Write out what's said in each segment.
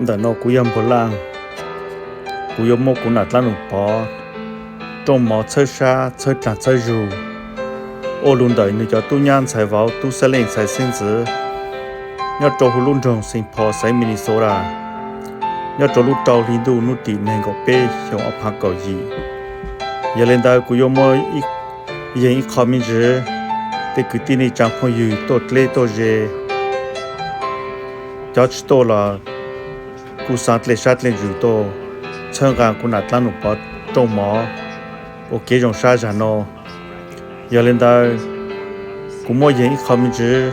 Ntawm no kuv yog Npuag Laj, kuv yuav muab kuv nam dlaab num Pov rooj mov txhawb sab txhawb dlaag txhawb zug, ua lug ntawm nwg cov tub nyab ntxhais vauv tub xeeb leej ntxhais xeeb ntxwv nyob rau huv lub nroog Saint Paul xeev Minnesota, nyob rau lub rau hli ntuj nub tim neeg nkaum peb xyoo ob phav kaum yim. Yog le ntawd kuv yuav muab yeeg ib qho me ntsis tej kwv tij neej tsaa phooj ywg tuaj dleb tuaj ze, cov tsis tuaj los kuj xaa dlej sab dlej ntsws tuaj txhawb nqaa kuv nam dlaab num Pov rooj mov ua kev zoo sab zag no. Yog le ntawd, kuv muab yeeg ib qho me ntsis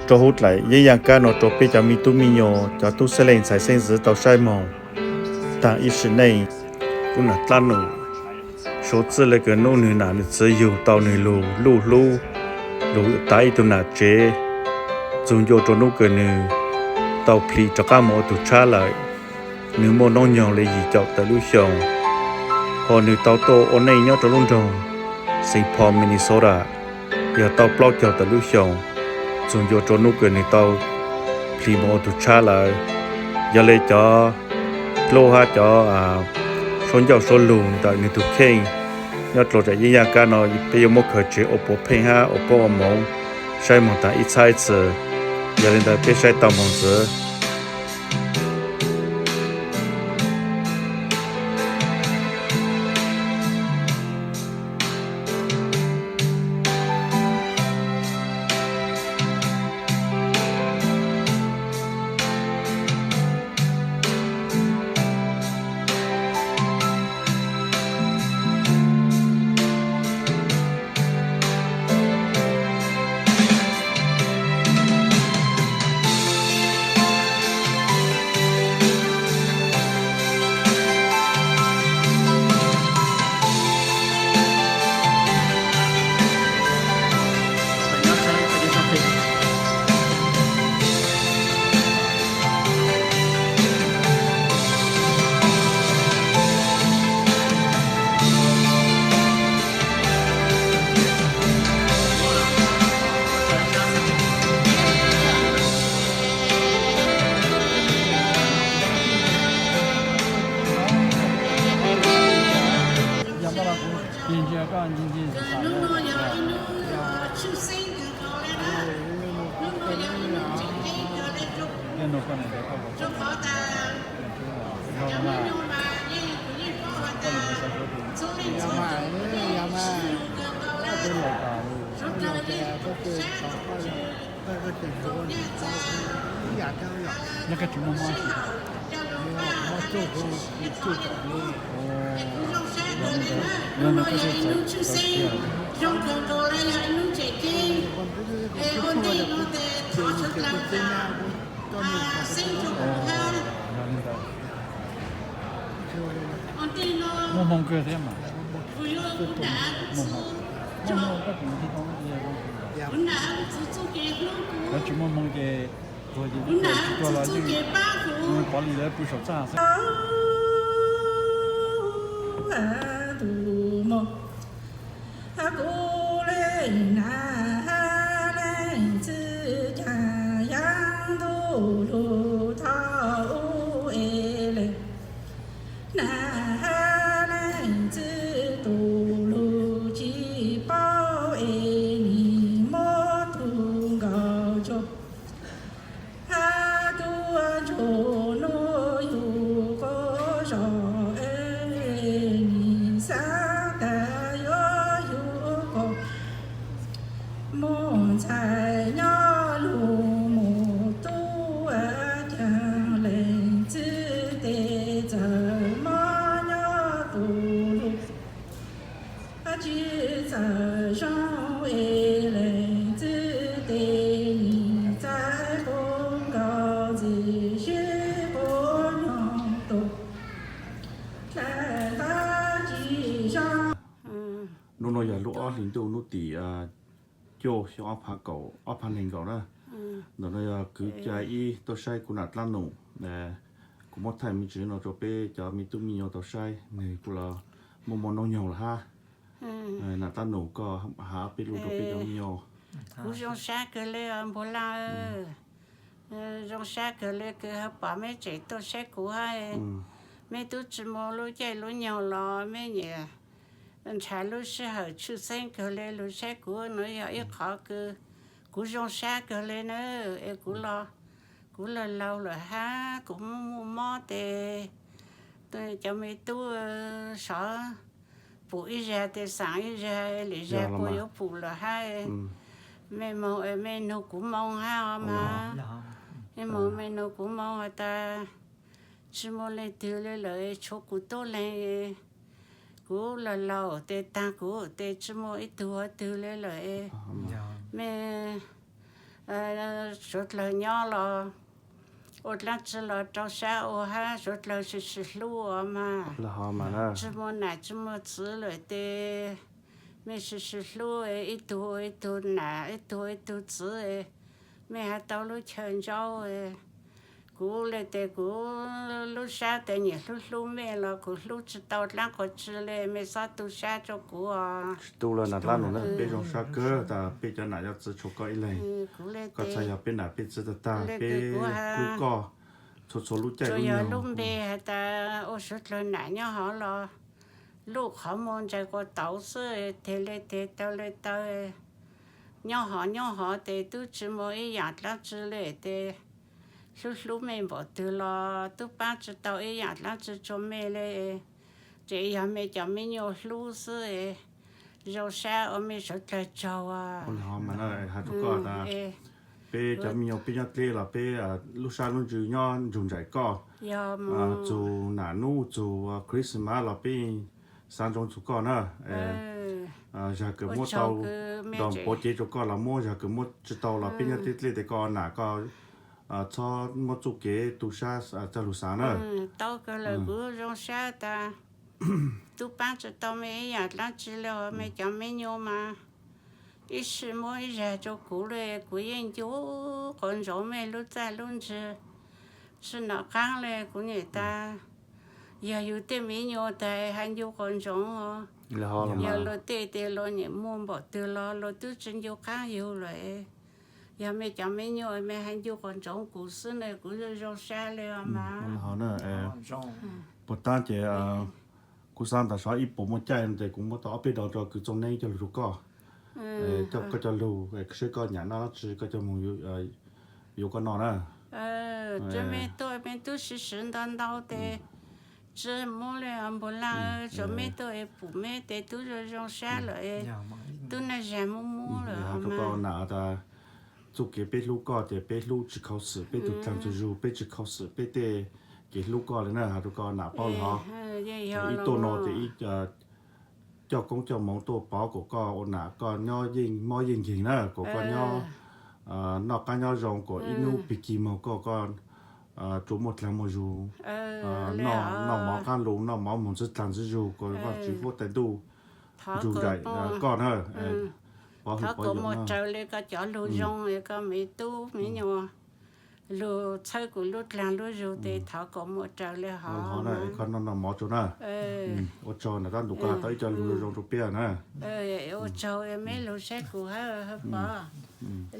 rua huv dlaim yeeb yaaj kab no rua peb cov me tub me nyuam, cov tub xeeb leej ntxhais xeeb ntxwv tau saib moog taag ib sim neej. Kuv nam dlaab num suav txij le kws nub nwg nam nwg txwv yug tau nwg lug luj hlub, lug tav ib tug nam tsev, txug ncua rua nub kws nwg tau plhis rov qaab moog ua tug tshab lawm. Nwg muaj noob nyoog le yim caum tawm lub xyoos, ho nwg tau tuaj ua neej nyob rau lub nroog Saint Paul, Minnesota, yog tau plaub caug tawm lub xyoos, txug ncua rua nub kws nwg tau plhis moog ua tug tshab lawm. Yog le cov dluab hab cov suab ncauj suab lug ntawm nwg tug kheej nyob rua tsam yeeb yaaj kab no, peb yuav muab khaws tseg ua puav pheej hab ua koob ua moov saib moog taag ib txhab ib txhis. Yog le ntawd peb saib tau moog ntxiv. Nyob koj tsis muaj mob tsi? Zoo kawg nkaus los yog ib lub tseem ceeb es ua ntej no tes thov sawv dlaws tas xeeb rau kuv hab. Muaj hmoo kawg thiab mas. Kuv yuav kuv nam kuv txwv, kuv nam kuv txwv txuj kev hlub kuv, kuv nam kuv txwv txuj kev pab kuv. Pov Lis lawv pw saum txaj xwb. Tus mog, kuv le nam leej txiv caag yav ntuj lug thaum ub es le, nam leej txiv tus lug tsis paub es nim muab tug nkaus tso. Hab tuaj ntsuag nuav yug quas zog es nim xaav tas yuav yug quas. Muaj ntxhais nyob lug mus tub caag, leej txiv tes txawm mob nyob tus lug. Tsi txawm zoo es leej txiv tes nim txais quas nkaus ntxiv sib quas nyoog tus dlaim qab tsi zoo. Nub nua yog lub ob hlis ntuj nub tim cuaj xyoo ob phav kaum, ob phav neeg nkaum na. Ntawm no yog kwv cai ib tuaj saib kuv nam dlaab num. Kuv muab thaij me ntsis no rua peb cov me tub me nyuam tau saib, nwg kuj los muaj muaj noob nyoog lawm hab. Nam dlaab num koj has peb lug rua peb cov me nyuam. Kuv zoo sab kawg le Npuag Laj. Zoo sab kawg le kawg, pom mej tseem tuaj saib kuv hab. Mej tub tsi muaj lub caij lub nyoog los mej nyiam nrhav lub sij hawm tshwj xeeb kawg le lug saib kuv nuav yog ib qhov kws kuv zoo sab kawg le na. Es kuv los, kuv laug laug lawm hab kuv muaj muaj mob tes cov me tub sov pum ib zag tes xaam ib zag, lwm zag puas yuav pum lawm hab. Mej moog mej nug kuv moo hab os mas, mej moog mej nug kuv moo has tas tsi muaj leej twg le lawm, tshuav kuv tub leeg. Kuv laug laug tes taag kuv tes tsi muaj ib tug ua twg le lawm. Mej suav dlawg nyob los ua dlaab tsi los rau sab ua hab suav dlawg sib sib hlub os mas. Tsi muaj nam tsi muaj txwv lawm tes mej sib sib hlub, ib tug ua ib tug nam, ib tug ua ib tug txwv, mej has tau lub chaw ntsaub. Kuv le tes kuv lub sab tes nyiam hlub hlub mej los kuv hlub tsi tau dlaab qhov tsi le, mej xob tu sab rua kuv os. Tsi tu lawm nam dlaab lug na, peb zoo sab kawg tas peb cov nam cov txwv tshuav koj ib leeg. Koj txhaj yog peb nam peb txwv tag tag, peb hlub koj txhua txhua lub caij lub nyoog. Lub npe has tas ua suav dlawg nam nyob hov los luj qhov muag ntsais quas tauv xwb, teg le teg taw le taw, nyob hov nyob hov tes tub tsi muaj ib yaam dlaab tsi le tes hlub hlub mej npaum twg los tub paab tsi tau ib yaam dlaab tsi tsua mej le. Ces yog mej cov me nyuam hlub xwb, zoo sab ua mej suav dlawg tsaug. Peb cov me nyuam peb nyob dleb los peb lub sab lub ntsws nyob nrug nraim koj, txug nam nub txug Christmas los peb xaav ntsoov txug koj na. Zag kws muab tau nrog pauv cev rua koj los muab, zag kws muab tsi tau los peb nyob dleb dleb tes koj nam koj txhob muab txuj kev tu sab coj lug xaav na. Tau kawg lawm, kuv zoo sab tas tub paab tsi tau mej ib yaam dlaab tsi le, mej cov me nyuam mas ib sim muab ib zag rua kuv le, kuv yeej ncu quas ntsoov mej lub txaj lub ntsig. Tsi nov qaab le kuv nyam tas yog yug tej me nyuam tas has ncu quas ntsoov os. Yog luag tej tes luag nyam muaj npaum twg los luag tub tsi ncu qaab yug lawm. Yog mej cov me nyuam mej has ncu quas ntsoov kuv xwb na kuv zoo sab le os mas. Puas taab ces kuv xaav tas sov ib puas muaj caij tes kuv muab tau ob peb dau rua kws txooj neeb coj lug rua koj, coj koj coj lug saib koj nyam noj dlaab tsi koj coj moog yuav koj noj na. Tsi mej tuaj mej tub sib sib ntau ntau tes tsi muab le npug laj, tsuav mej tuaj es pum mej tes tub zoo zoo sab lawm, tub naj zag muab muab lawm. Has rua koj nam tas txuj kev peb hlub koj ces peb hlub tsi khauv xwm peb tug dlaag tug zug, peb tsi khauv xwm peb tej kev hlub koj le na. Has rua koj nam paub lawm hov, ib tuaj no ces ib coj koob coj moov tuaj pov kom koj ua nam koj nyob yeej mob yeej nkeeg na, kom koj nyob noj qaab nyob zoo, kom ib nub pig kig moog koj, koj tsuas muaj dlaag muaj zug noj mov qaab lug, noj mov moog ntxiv dlaag ntxiv zug, kom Vaajtswv huab tais ntuj nrug nraim koj na. Thov kom muaj raws le koj cov lug zoo, koj me tub me nyuam lug txhawb kuv lub dlaag lub zug tes thov kom muaj raws le hov. Koj noj noj mov tsaug na. Ua tsaug nam tab ntus koj has tau ib co lug zoo zoo rua peb na. Ua tsaug meb lug saib kuv hab pov,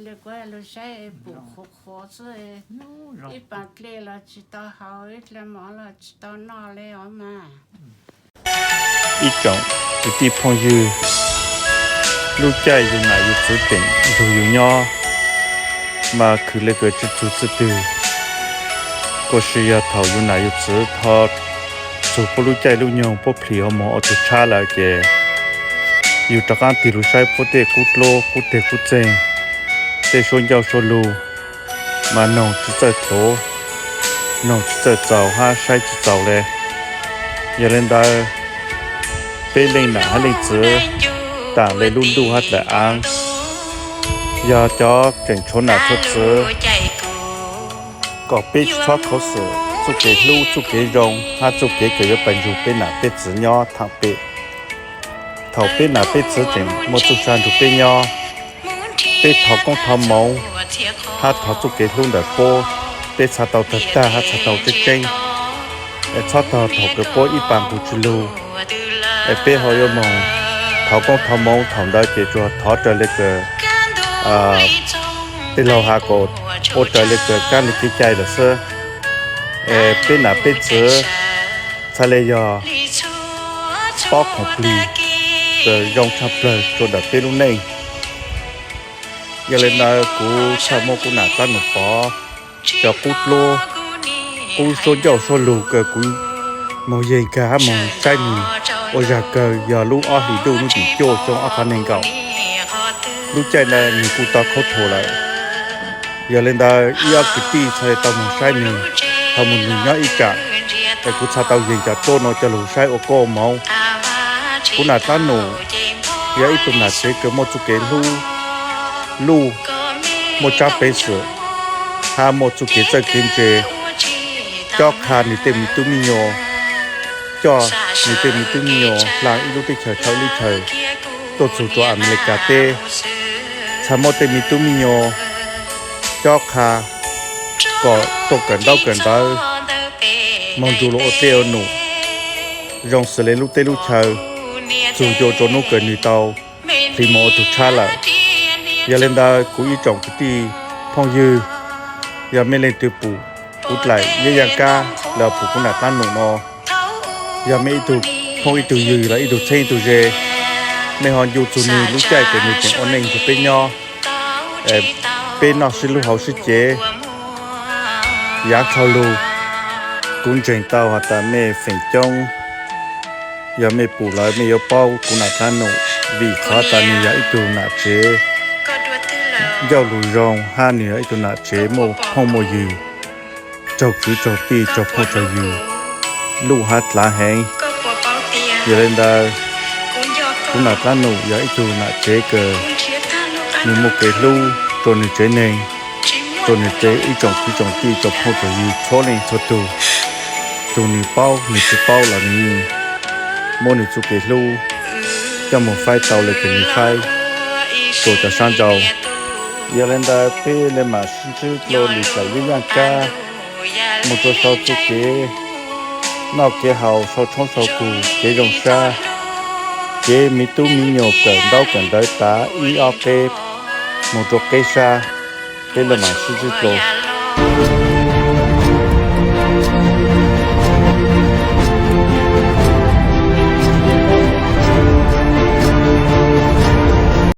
le kuv lug saib pum qhuav qhuav xwb, ib paas dlej los tsis tau haus, ib dlaag mov los tsis tau noj le os mas. Ib tsoom kwv tij phooj ywg, lub caij yug nam yug txwv teem nrug yug nyob mas khwv le kws tsi txug txij twg. Kuj sis yog thaum yug nam yug txwv txug puab lub caij lub nyoog puab plhis ho moog ua tug tshab lawm ces yug rov qaab tig lug saib puab tej qub dluab qub teg qub txeeg, tej suab ncauj suab lug mas noog tsi txawj txhuv, noog tsi txawj txaus hab saib tsi txaus le. Yog le ntawd, peb leej nam hab leej txwv taam le lub ntuj hab dlaim aav, yog cov tseem tshuav nam tshuav txwv, kom peb tsi txhob khauv xwm txuj kev hlub txuj kev zoo hab txuj kev kws yuav pab nrug peb nam peb txwv nyob thaam pem. Thaum peb nam peb txwv tseem muaj txuj sa nrug peb nyob, peb thov koob thov moov hab thov txuj kev hlub ntawm puab, peb txhaj tau tag tag hab txhaj tau tseeb tseeb. Es txhob tog thaum kws puab ib paas nqug tsi lug es peb ho yuav moog thov koob thov moov, thaum ntawd ces tsuas thov raws le kws tej laug has kom ua raws li kawg kab li kev cai lawm xwb. Peb nam peb txwv txhaj li yog pob khoom plig kawg zoo tshaj plawg rua ntawm peb lub neej. Yog li ntawd kuv txhaj muab kuv nam dlaab num pov cov qub dluab, qub suab ncauj suab lug kawg kuv moog yeeg kawg hab moog saib nwg ua zag kawg yog lub ob hlis ntuj hnub tim cuaj xyoo ob phav neeg nkaum. Lub caij ntawd nwg kuj tau khaub thuas lawm. Yog li ntawd ib ob kwv tij txhaj li tau moog saib nwg, thaus moog nwg nyob ib tsam, es kuv txhaj tau yeeg cov dluab nuav coj lug saib ua koob ua moov. Kuv nam dlaab num yog ib tug nam tsev kawg muaj txuj kev hlub, luj, muaj tsaab peev xwm, hab muaj txuj kev txawj kev ntse, cob qha nwg tej me tub me nyuas, coj nwg tej me tub me nyuas hla ib lub teb chaws dhau ib lub chaws tuaj txug rua Amelikas teb. Txhaj muab tej me tub me nyuas cob qha kom tuaj kawm ntaub kawm ntawv, moog nrug luas ua dlej ua num zoo xws le lub teb lub chaw, txug ncua rua nub kawg nwg tau hliv moog ua tug tshab lawm. Yog li ntawd kuv ib tsoom kwv tij phooj ywg, yog mej leej twg pum kuv dlaim yeb yaaj kab los pum kuv nam dlaab num no, yog mej ib tug phooj ib tug ywg los ib tug txheeb ib tug ze, mej ho ncu txug nwg lub caij kws nwg tseem ua neej nrug peb nyob, peb noj sib hlub hauv sib cev, yaav dhau lug. Kuv ntseeg tau has tas mej feem coob, yog mej pum lawm mej yuav paub kuv nam dlaab num, vim qhov tas nwg yog ib tug nam tsev ncauj lug zoo hab nwg yog ib tug nam tsev muaj phooj muaj ywg, raug kwv raug tij raug phooj raug ywg luj hab dlaav heev. Yog li ntawd, kuv nam dlaab num yog ib tug nam tsev kws nwg muaj kev hlub rua nwg tsev neeg, rua nwg tej ib tsoom kwv tsoom tij tsoom phooj tsoom ywg txhua leej txhua tug. Tug nwg paub nwg tsi paub los nwg muab nwg txuj kev hlub coj moog faib tau le kws nwg faib rua cov sab nrau. Yog li ntawd peb le maam sib ntsib dlua lwm daim yeb yaaj kab moog rua sau txuj kev noj kev haus, sau tshoob sau kug, kev zoo sab, kev me tub me nyuam kawm ntaub kawm ntawv tav ib ob qeb moog rua qeb sab, peb le maam sib ntsib dlua.